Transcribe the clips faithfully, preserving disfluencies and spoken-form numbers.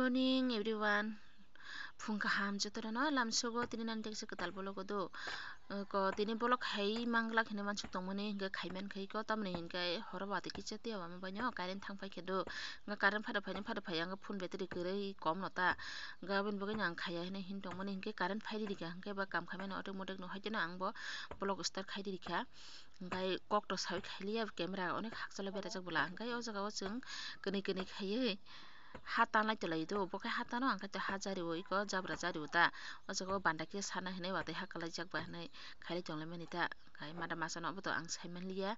Morning everyone. Phung kaham jotorano lamsogo tini nang tekse kwtal vlog o do. Ko tini vlog hai manglak hinwi mansuk tongmani hinkhe khaiman khai ko tamni hinkhe horo bati kicha tiya wama baino current thang pai khe do. Nga current phada phaini phada phai ang phone battery kwrwi kom no ta. Nga aboni bagwi ang khaya hinwi hin tongmani hinkhe current phai rikha hinkhe ba kam khaimani automatic no haikhe no ang bo vlog start khai rikha. Hinkhe kok to sawi khailiya camera onek hakchalo berajak bwla hinkhe o jaga o chwng kwnwi kwnwi khaiwi ha tanlai tolai do bo khe ha tano ang khe ha jari o iko jabra jari o ta o jaga o banda khe sana hinwi watwi ha kwlaijak ba hinwi khailai tonglaimani ta. Hinkhe mada masa no obo to ang saimanliya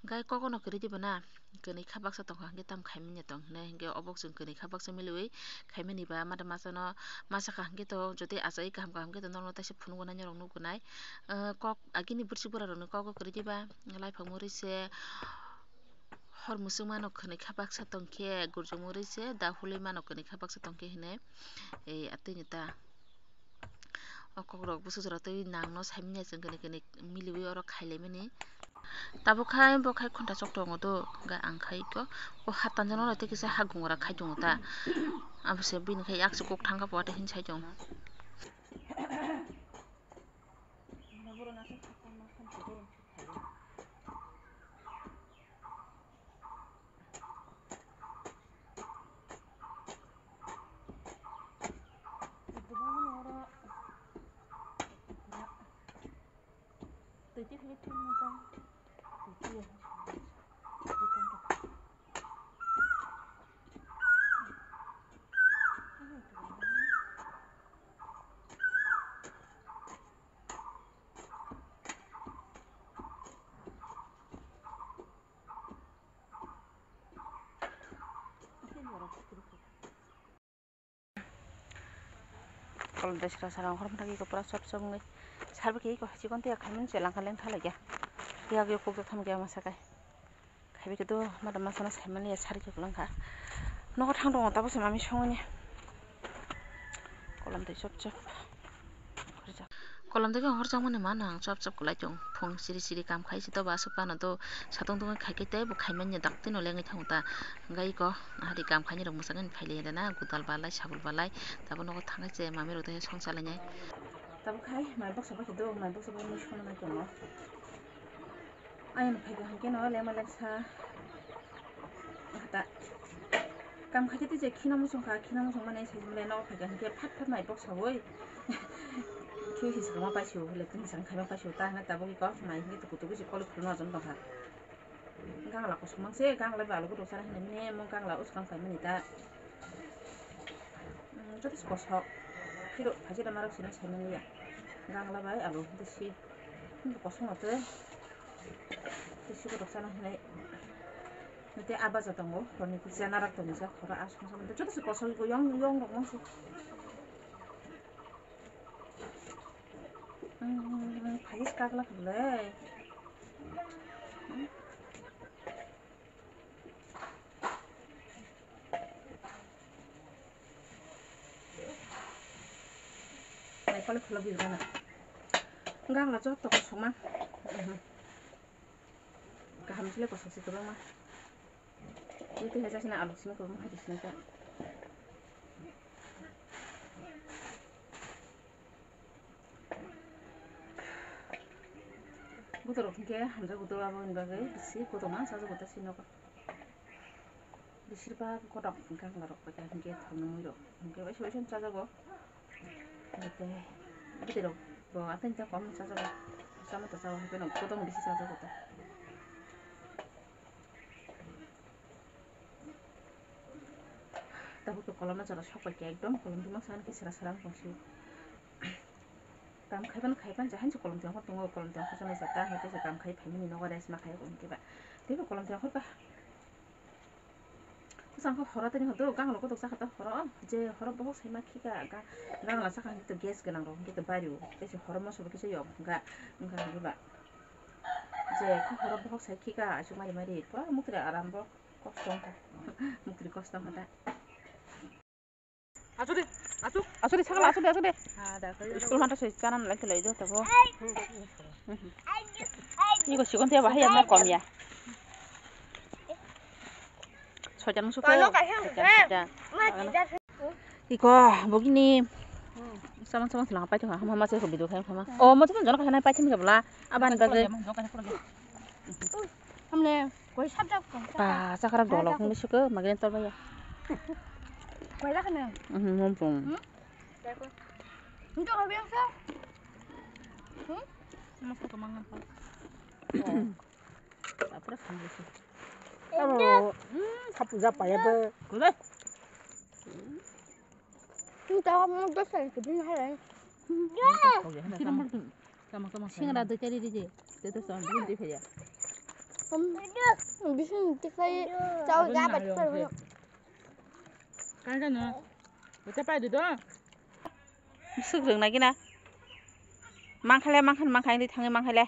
hinkhe kok no kwrwi diba na. Kwnwi kha baksa tongkha hinkhe tam khaimanya tong hinwi hinkhe obo chwng kwnwi kha baksa miliwi khaimani ba mada masa no masa kha hinkhe to jodi achai kaham kaham khe to norok no taisa phunuk nai norok nukgo nai. Kok agini bwrwswk bwrarokni kok o kwrwi diba laipha mwrwi se hor muchung mano kwnwi kha baksa tongkhe gurjak mwrwi se da hului mano kwnwi kha baksa tongkhe hinwi atwini ta. O kokrok bwswk jora twi nangno saimanya chwng kwnwi kwnwi miliwi oro khailaimani. Tabuk khai bo khai khonta chok tongo do, hwnkhe ang khai khe o ha tanjano tei kisa ha gungra khai tongo ta. Abose bini khai yaksi kok thangkha bo tei hini sai tongo. Kolom de sra sra hor mata ki kopra sop sop ngai. Sar baki ko chikon te khaimani chelang kha leng thalai ya. Ya ge kok tham ge masa kai. Khaibe khe do mada masana saimani ya sari khe kwlwng kha. Nogo thang tongo tabuk se mami songoni. Kolom twi chop chop. Kolom twi khe horjakmani ma nang chop chop kwlai tong. Phung siri siri kam khai se to ba aswk phano to satung tungwi khai khe tei bo khaimani ya daktino lengwi thango ta. Hwnkhe iko hari kam khainai rok mwsakhe phailaina gudal balai sabul balai. Tabuk nogo thangkhe se mami rok tei song salainai. Tabuk khai mai boksa bai khe do mai boksa bai mui songna nai tongo. Ayang phai kaham khe no lema leksa. Hata. Kam khai khe tei je khina muchung kha, khina muchung mani sai mani no phai kaham khe phat phat mai boksa oi. Khi hi sangma pai sio, le tini sang khai ma pai sio, ta hana tabuk ko mai hi tuku tuku si kol khulma jom tong kha. Gangla kosong mang se, gangla ba alu kutuk sana hini mini, mo gangla uskang pai mani ta. Joto se kosok. Phiro phaji da marok sini sai mani ya. Gangla bai alu, bisi. Kosong ate. Bisi kutuk sana hini. Nete aba ja tongo, honi kisa narak tongo sa, khora asong sa. Joto se kosok yong, yong rok mang se. Phais kaglak le. Naikol khulok bijana. Gangla joto kosongma. Kaham sile kosok si kwbangma. Ini twi hai jasina alu sini kwbangma hai sini ta. Butorok hinkhe hamjak butor abo ni bagwi bisi kotorma chajago ta sini nogo. Bisir bak kotok hinkhe hamjak rok pai ta hinkhe thangmui rok hinkhe waisa waisa chajago. Tei bwtwi rok bo atani ta kom chajago. Chama ta chao hai phano kotorma bisi chajago ta. Tabuk to kolom no jora sok pai khe ekdom kolom twi masa khe sera sera wng tong sio. Kam khaiban khaiban je hanse kolom twi ongkhor tongo, kolom twi ongkhor jana jata hai tei se kam khai phaimani nogo rest ma khai hwn khe ba. Tei bo kolom twi ongkhor ba. Bwsang khe horo tini hwn to ganglo kotok chakha ta horo je horo bohok sai ma khika ga-, gangla chakha hwn khe to gas gwnang rok hwn khe to bari o tei se horo moso bo kisa yok wng kha wng kha hwn khe ba. Je khe horo bohok sai khika aswk mari mari pura mukri aram bo. Kosto wngkha. Mukri kosto wngkha da. Asuk de, asuk. Asuk de, sakala, asuk de, asuk de. School mata soi chana nalai khwlai do tabo. Ni ko sikon te bahai amna kom ya. Soitan musuko. Soitan, soitan. Iko bugini. Sama sama selang apa itu? Hama masa ko video kayak sama. Oh, mau coba jono kayak apa itu bela? Aban bagel. Hamle koi sabjak. Pa sakara golok ngi suka magin tor baya. Koi lah kana. Mhm, mumpung. Untuk apa yang sa? Hmm? Mas ko mangan pa. Apa sih? Abo, hmm, sapu japa ya be. Kulai. Ini tahu mau dosa itu bin halai. Singra doi tari di je. Itu tuh sound bin di ya. Bisin tikai tahu apa tikai. Kan kan no. Baca apa itu tuh? Bwswk rwngna gina. Mangkhaile, mangkhan, mangkha, hindi thangwi mangkhaile.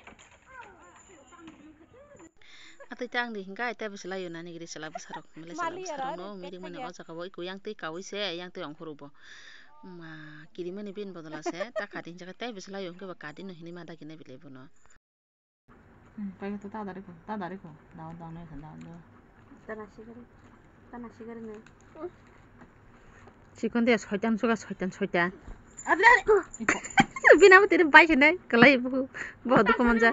Atwi ta ang di hinka, tei bwswla yo nani giri chwla bwsarok, mile chwla bwsarok no, mirik mani o jaga o, iko yang twi kawi se, yang twi ongkhorok bo. Ma, kirimani bini bodol ase, ta kati hinjaka, tei bwswla yo hinke ba kati no hinwi ma dagi nai bile bono. Hmm, kaya tu tak dari ko, tak dari ko. Daun, daun, daun, daun. Tana sigari, tana sigari nai. Chikon dia soitan suka soitan soitan. Ada. Bina bu tiri bai kene kelai bu bu dukhu manja.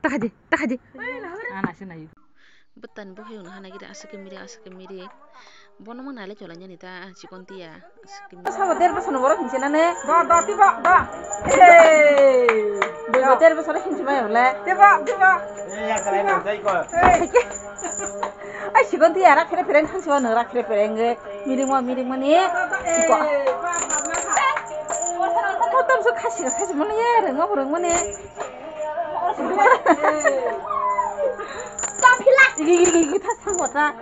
Takadi, takadi. Ana sinai. Betan bu hayung hana giri asake miri asake miri. Bono mang nai le cholai nani ta chikon tiya. Sabo der bosor ni borok hinse nane. Da, da, tiba, da. Hey. Boibo der bosor hinse mai hole. Tiba, tiba. Ai chikon tiya rak khere phereng thang siwa no rak khere phereng ge. Miring mo, miring mo ni. Chiko. Ko tam so khasi ga sai mo ye reng mo reng mo ni. Igi, igi, igi, ta sang wata.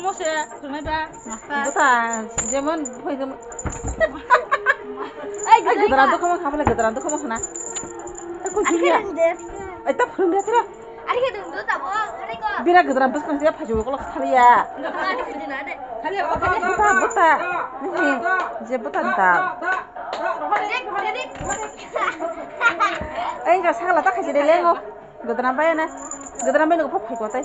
Mose, tunai ba, masta. Buta, jemon, hoi jemon. Ai, gudrai gedara ka. Dukha ma khapale gedara dukha ma khana. Ai, ko jini ya. Ai, ta phurung dia tira. Ari ke dum do ta bo, ari ko. Bira gedara bus kan dia phaju ko lok thali ya. Ari ke dina de. Buta, buta. Ni, je buta da. Ai, ga sagala ta khaji de lengo. Gedara bai na. Gedara bai no phai ko tai.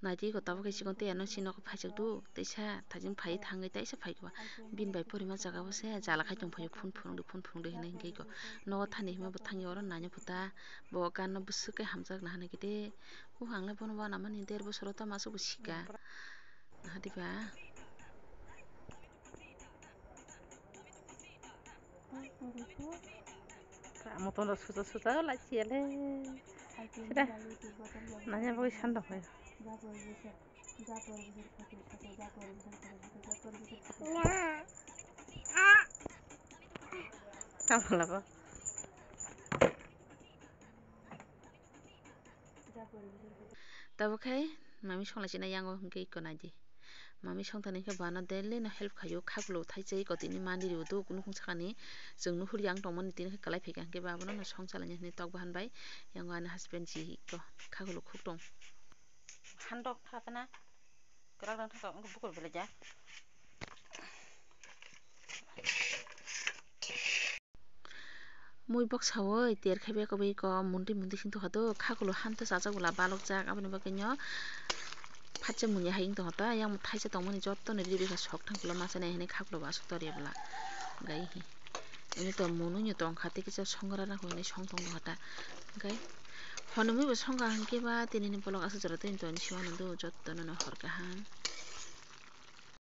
Naidi ko tabuk khe chikon tei ano si nogo phaijak du, teisa thajin phai thangwi teisa phai khe ba. Bini bai porima jaga bo se jala khai tong phai phone phunuk di, phone phunuk di hinwi hingke ko. Nogo thani hima bo thangya oro nanya phuta bo gana bwswk khe hamjak na hinwi khe de. O ang le bono wana mani der bosor o tamo aswk bo sika. Hadi ba. Moton rok suja suja lai siya le. Sida. Nanya bagwi sanda phai. Tamo labo. Tabuk khe mami songlaisina yango hwnkhe iko naidi. Mami songthani khe bana daily no help khaio, khakulo thaichai iko tini mandi rio do nukhung sakani chwng nuhur yang tongmani tini khe kalai phaikha hwnkhe ba abono no song chalaini hwnwi tok bahan bai yango ani husband ji iko khakulo khuk tong. Handok thakna kwrak rang thaka wngkha bukur belai ja. Mui boksa oi ter khai beko bai ko mundi mundi sing tokha do khakulo ham ta chajak bwla balok jak aboni bagwi no phatsa muni hai wng tongkha ta yang thaisa tongmani joto no ribika sok thang bwla masa nai hinwi khakulo bo aswk tor ya bwla gai hi. Ini to munu ni tongkha tei kisa songra na hinwi song tong tongkha ta gai. Hwnwi bo songkha hwnkhe ba tini ni bolok aswk jora tei toni siya no do joto no hor kaham.